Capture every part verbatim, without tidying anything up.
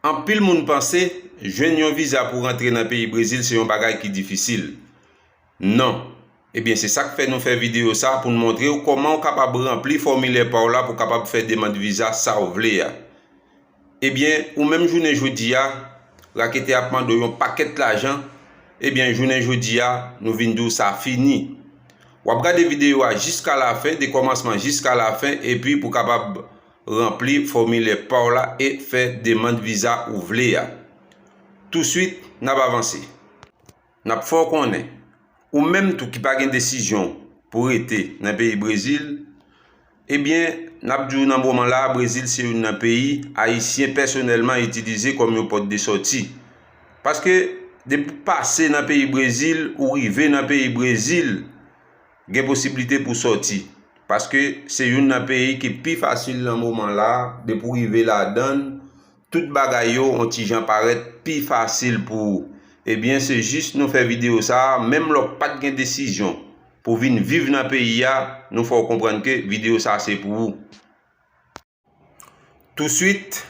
Anpil moun panse jwenn yon viza pou rantre nan peyi Brezil se yon bagay ki difisil. Non. Ebyen, se sa k fè nou fè videyo sa a pou n montre w kòman w kapab ranpli fòmilè pa w la pou w kapab fè demann viza sa w vle a. Ebyen, ou menm jounen jodi a, raketè ap mande w yon pakèt lajan, ebyen, jounen jodi a, nou vin di w sa fini. W ap gade videyo a jiska lafen, de kòmansman jiska lafen, epi pou w kapab ranpli fòmilè pa w la e fè demann viza ou vle a. Touswit, n ap avanse. N ap fè w konnen, ou menm tou ki pa gen desizyon pou rete nan peyi Brezil, ebyen, n ap di w nan moman la a, Brezil se youn nan peyi Ayisyen pèsonèlman itilize kòm yon pòt de sòti. Paske, depi w pase nan peyi Brezil, ou rive nan peyi Brezil, gen posiblite pou sòti. Paske, se youn nan peyi ki pi fasil nan moman la a, depi w rive ladan l, tout bagay yo on ti jan parèt pi fasil pou ou. Ebyen, se jis nou fè videyo sa a, menm lè w pa t gen desizyon pou vin viv nan peyi a, nou fè w konprann ke videyo sa a se pou ou. Touswit,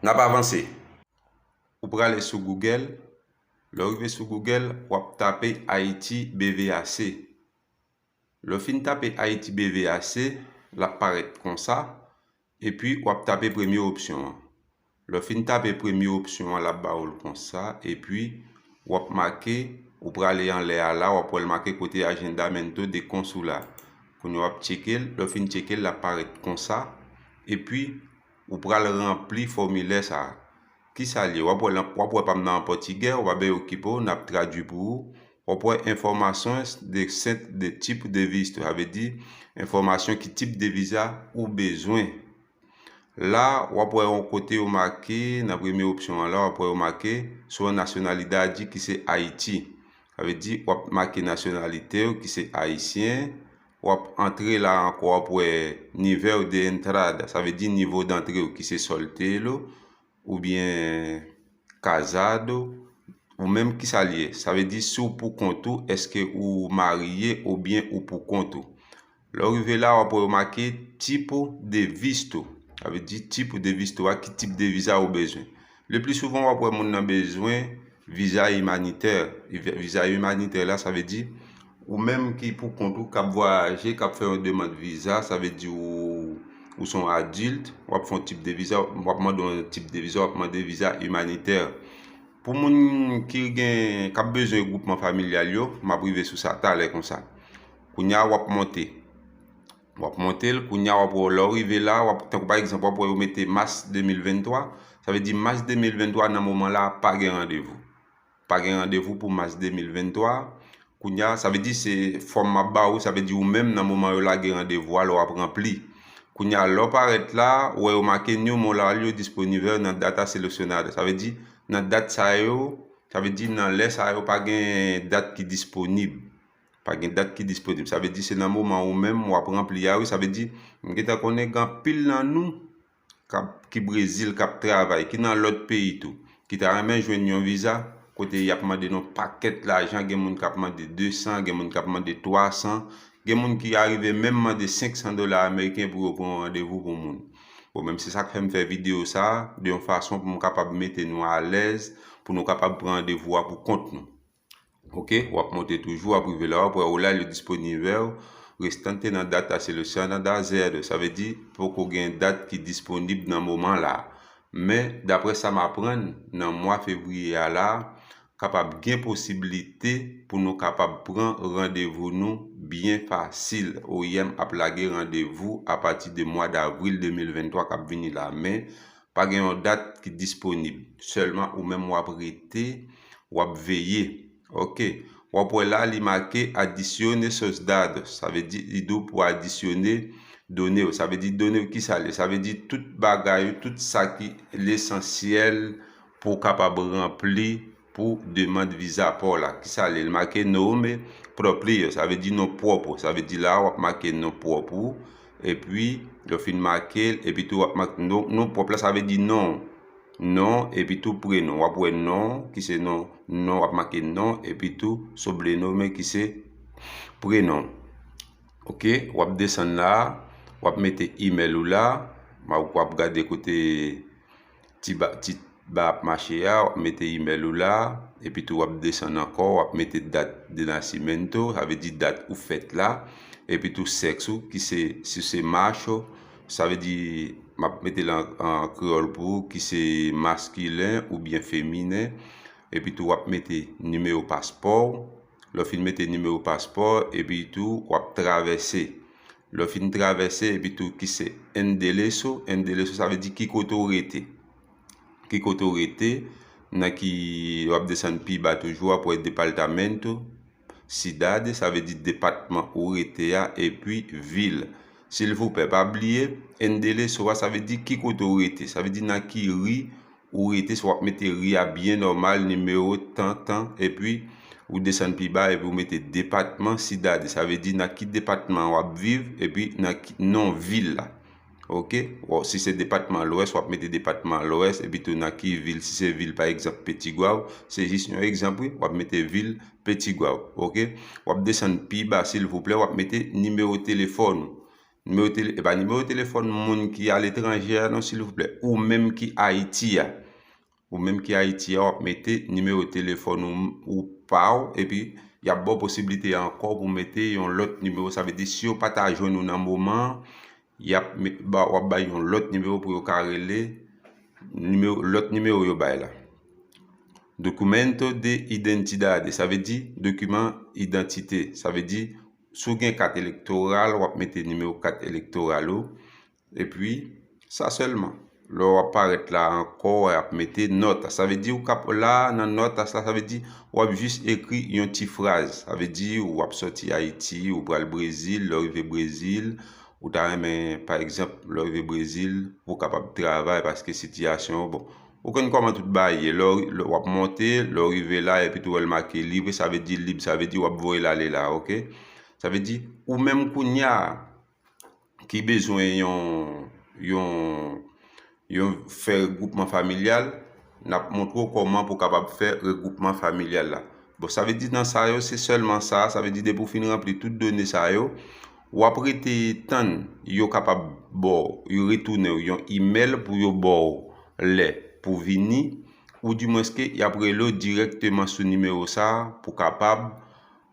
n ap avanse. Ou prale sou Google. Lè w rive sou Google, w ap tape Ayiti B V A C. Lè w fin tape Ayiti B V A C, l ap parèt konsa, epi w ap tape premye opsyon an. Lè w fin tape premye opsyon an, l ap ba w l konsa, epi w ap make, ou prale anlè a la, w ap wè l make kote Agenda Mento de Consul la. Kounye a w ap tcheke l, lè w fin tcheke l, l ap parèt konsa, epi ou pral ranpli fòmilè sa a. Kisa l ye? W ap wè l an, w ap wè pa m nan an pòtigè, ou pa bezwen okipe w, n ap tradui pou ou. W ap wè informações de, de tipo de visto, sa vle di enfòmasyon ki tip de viza ou bezwen. La, w ap wè yon kote yo make, nan premye opsyon an la, w ap wè yo make sua nacionalidade ki se Ayiti. Sa vle di, w ap make nasyonalite w ki se ayisyen, w ap antre la ankò, w ap wè nivel de entrada, sa vle di nivo dantre w ki se soltero, oubyen casado, ou menm kisa l ye? Sa vle di si w pou kont ou, èske ou marye oubyen ou pou kont ou. Lè w rive la, w ap wè yo make tipo de visto. Sa vle di tipo de visto a, ki tip de viza ou bezwen. Le pli souvan, w ap wè moun nan bezwen viza imanitè. Viza imanitè la, sa vle di ou menm ki pou kont ou k ap vwayaje, k ap fè yon demann viza, sa vle di ou, ou se yon adilt, w ap fè yon tip de viza, w ap mande yon tip de viza, w ap mande viza imanitè. Pou moun ki gen, k ap bezwen gwoupman familyal yo, m ap rive sou sa talè konsa. Kounye a, w ap monte. W ap monte l, kounye a, w ap wè, lè w rive la, w ap, tankou pa egzanp, w ap wè yo mete mas de mil venntwa, sa vle di mas de mil venntwa nan moman la, pa gen randevou. Pa gen randevou pou mas de mil venntwa. Kounye a, sa vle di se fòm m ap ba ou, sa vle di ou menm nan moman yo lage randevou a, lè w ap ranpli. Kounye a, lè w parèt la, ou wè yo make New Molar yo disponible nan data seleccionada. Sa vle di, nan dat sa yo, sa vle di nan lè sa yo, pa gen dat ki disponib. Pa gen dat ki disponib. Sa vle di se nan moman ou menm w ap ranpli a, wi. Sa vle di, m gentan konnen gen anpil nan nou k ap, ki Brezil, k ap travay, ki nan lòt peyi tou, ki ta renmen jwenn yon viza, kote y ap mande nou pakèt lajan, gen moun k ap mande de san, gen moun k ap mande twa san, gen moun ki arive menm mande senk san dola ameriken pou yo pran yon randevou pou moun. Bon, menm se sa k fè m fè videyo sa a, de yon fason pou m kapab mete nou alèz, pou nou kapab pran randevou a pou kont nou. Oke, w ap monte toujou, w ap rive la, w ap wè horário disponível restante na data selecionada zero. Sa vle di, poko gen dat ki disponib nan moman la. Men, daprè sa m aprann, nan mwa fevriye a la, kapab gen posiblite pou nou kapab pran randevou nou byen fasil. O I M ap lage randevou apati de mwa davril de mil venntwa k ap vini la. Men, pa gen yon dat ki disponib. Sèlman ou menm w ap rete, w ap veye. Oke. W ap wè la, li make adicione seus dados. Sa vle di, li di w pou adisyone done w. Sa vle di, done w, kisa l ye? Sa vle di, tout bagay ou, tout sa ki lesansyèl pou w kapab ranpli pou demann viza pa w la. Kisa l ye? Li make nome proprio, sa vle di non pwòp ou. Sa vle di la, w ap make non pwòp ou, epi lè w fin make l, epi tou w ap make non, non pwòp la, sa vle di non. Non, epi tou prenon. W ap wè non, ki se non, non, w ap make non, epi tou sobrenome, ki se prenon. Oke, w ap desann la, w ap mete imèl ou la, w ap gade kote ti ba, ti, Ba ap mache a, w ap mete imèl ou la, epi tou w ap desann ankò, w ap mete dat de nascimento, sa vle di dat ou fèt la, epi tou sèks ou, ki se, si se macho, sa vle di, m ap mete l an, an kreyòl pou ou, ki se maskilen oubyen feminen, epi tou w ap mete nimewo paspò w, lè w fin mete nimewo paspò, epi tou w ap travèse. Lè w fin travèse, epi tou ki se endereso, endereso sa vle di ki kote w rete. Ki kote w rete, nan ki w ap desann pi ba toujou, w ap wè departamento, cidade, sa vle di depatman ou rete a, epi vil. Silvouplè, pa bliye, endereso a, sa vle di ki kote w rete, sa vle di nan ki ri ou rete, si w ap mete ri a byen nòmal, nimewo tan, tan, epi ou desann pi ba, epi ou mete depatman, cidade, sa vle di nan ki depatman w ap viv, epi nan ki, non vil la. Ok? Bon, si se depatman Lwès, w ap mete depatman Lwès, epi tou nan ki vil, si se vil, pa egzanp, Petit Goâve, se jis yon egzanp, wi, w ap mete vil Petit Goâve, ok? W ap desann pi ba, silvouplè, w ap mete nimewo telefòn ou. Nimewo tele, e pa nimewo telefòn moun ki aletranje a, non, silvouplè. Ou menm ki Ayiti a. Ou menm ki Ayiti a, w ap mete nimewo telefòn ou, ou pa w, epi y ap ba w posiblite ankò pou mete yon lòt nimewo. Sa vle di, si yo pa ta jwenn ou nan moman an, y ap met, ba, w ap bay yon lòt nimewo pou yo ka rele, nimewo, lòt nimewo yo bay la. Documento de identidade, sa vle di dokiman idantite. Sa vle di, si w gen kat elektoral, w ap mete nimewo kat elektoral ou. Epi, sa sèlman. Lè w ap parèt la ankò, w ap mete nòt. Sa vle di, ou kap la, nan nòt la, sa vle di, w ap jis ekri yon ti fraz. Sa vle di, w ap sòti Ayiti, ou pral Brezil, lè w rive Brezil, ou ta renmen, pa egzanp, lè w rive Brezil, pou w kapab travay, paske sitiyasyon, bon, ou konn kòman tout bagay ye. Lè w, lè w ap monte, lè w rive la, epi tou wè l make libre, sa vle di lib, sa vle di w ap voye l ale la, ok? Sa vle di, ou menm kounye a, ki bezwen yon, yon, yon fè regwoupman familyal, n ap montre w kòman pou w kapab fè regwoupman familyal la. Bon, sa vle di nan sa yo, se sèlman sa, sa vle di depi w fin ranpli tout done sa yo, w ap rete tann yo kapab ba w, yo retounen w yon imèl pou yo ba w lè pou vini, oudimwenske y ap rele w dirèkteman sou nimewo sa a pou kapab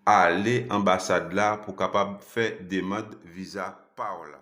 ale anbasad la pou kapab fè demann viza pa w la.